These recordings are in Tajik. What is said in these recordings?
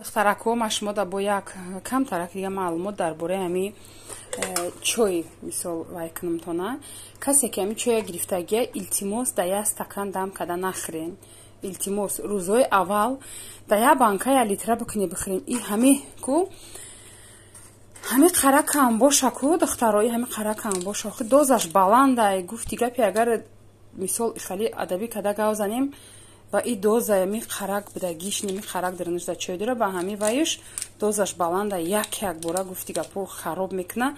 Духтарако, ма шумо да бо як камтарак дига маълумот дар бораи ҳами чой мисол вай кунумтона. Касе ки ҳами чоя гирифтагия, илтимос, да як стакан дам када нахӯрен. Илтимос, рӯзҳои аввал да як банка як литра бикунӣ, бихӯрен. И ҳами ку ҳами қара кам боша ку, духтаро, и ҳами қара кам боша. Охи дозаш баландай, гуфти гапи, агар мисол хали адабӣ када гав занем, ва и доза ами қарак будагиш, неми қарак дарунаш чой дора, ба ҳами вайш дозаш баланда, як як бора, гуфти гапо, хароб мекуна.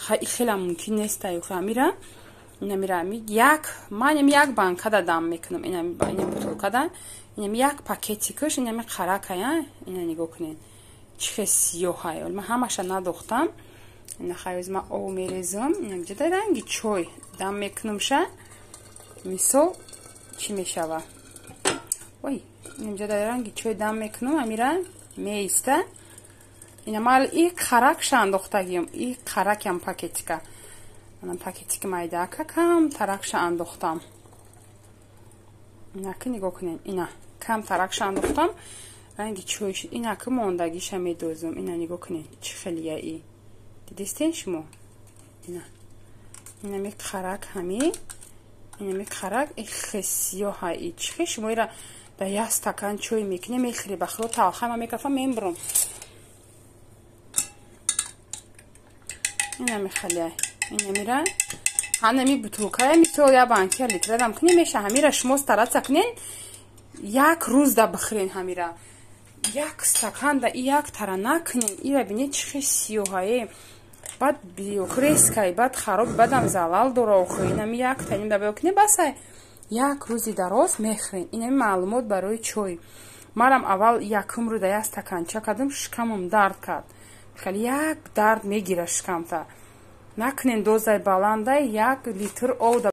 Хеле мумкин нест. Аюхи амира инамира ами як ман ами як банкада дам мекунам, инами бутылкада, инами як пакетикаш, инами қаракая. Ина нигоҳ кунед, чӣ хел сиёҳай. Ман ҳамаша надохтам. Ина хайоз ман об мерезам, ина ҷада ранги чой дам мекунамша. Мисол, чӣ мешава? Ой, инҷа дар ранги чой дам мекунам, амира меиста. Ина мал и қаракша андохтагиам, и қаракам пакетика, ана пакетики майдака, кам таракша андохтам. Инаки нигоҳ кунед, ина кам таракша андохтам, ранги чой шуд. Инаки мондагиша медозам. Ина нигоҳ кунед, чӣ хелия и дидистен шумо? Ина инами қарак, ҳами инами қарак, и хесиёҳа. И чӣ хел шумо ира да як стакан чой мекунем, мехӯри, ба худо талха ма мекафам, мембурам. Инами халия, инамира ҳанами бутылкая, мисол, я банки литра дам кунем, меша. Ҳамира шумо стараться кунен, як рӯз да бихӯрен ҳамира, як стакан да и як тара накунен. Ира бинед, чӣ хел сиёҳае. Баъд рескай, баъд хароб, баъдам залал дора. Охи инами як таним да бикунем, басай, як рӯзи дароз мехӯрем. Инами маълумот барои чой. Манам аввал якум рӯ да як стаканча кардам, шикамам дард кард, хеле як дард мегира шикамта. Накунен, дозаи баландай, 1 литр об.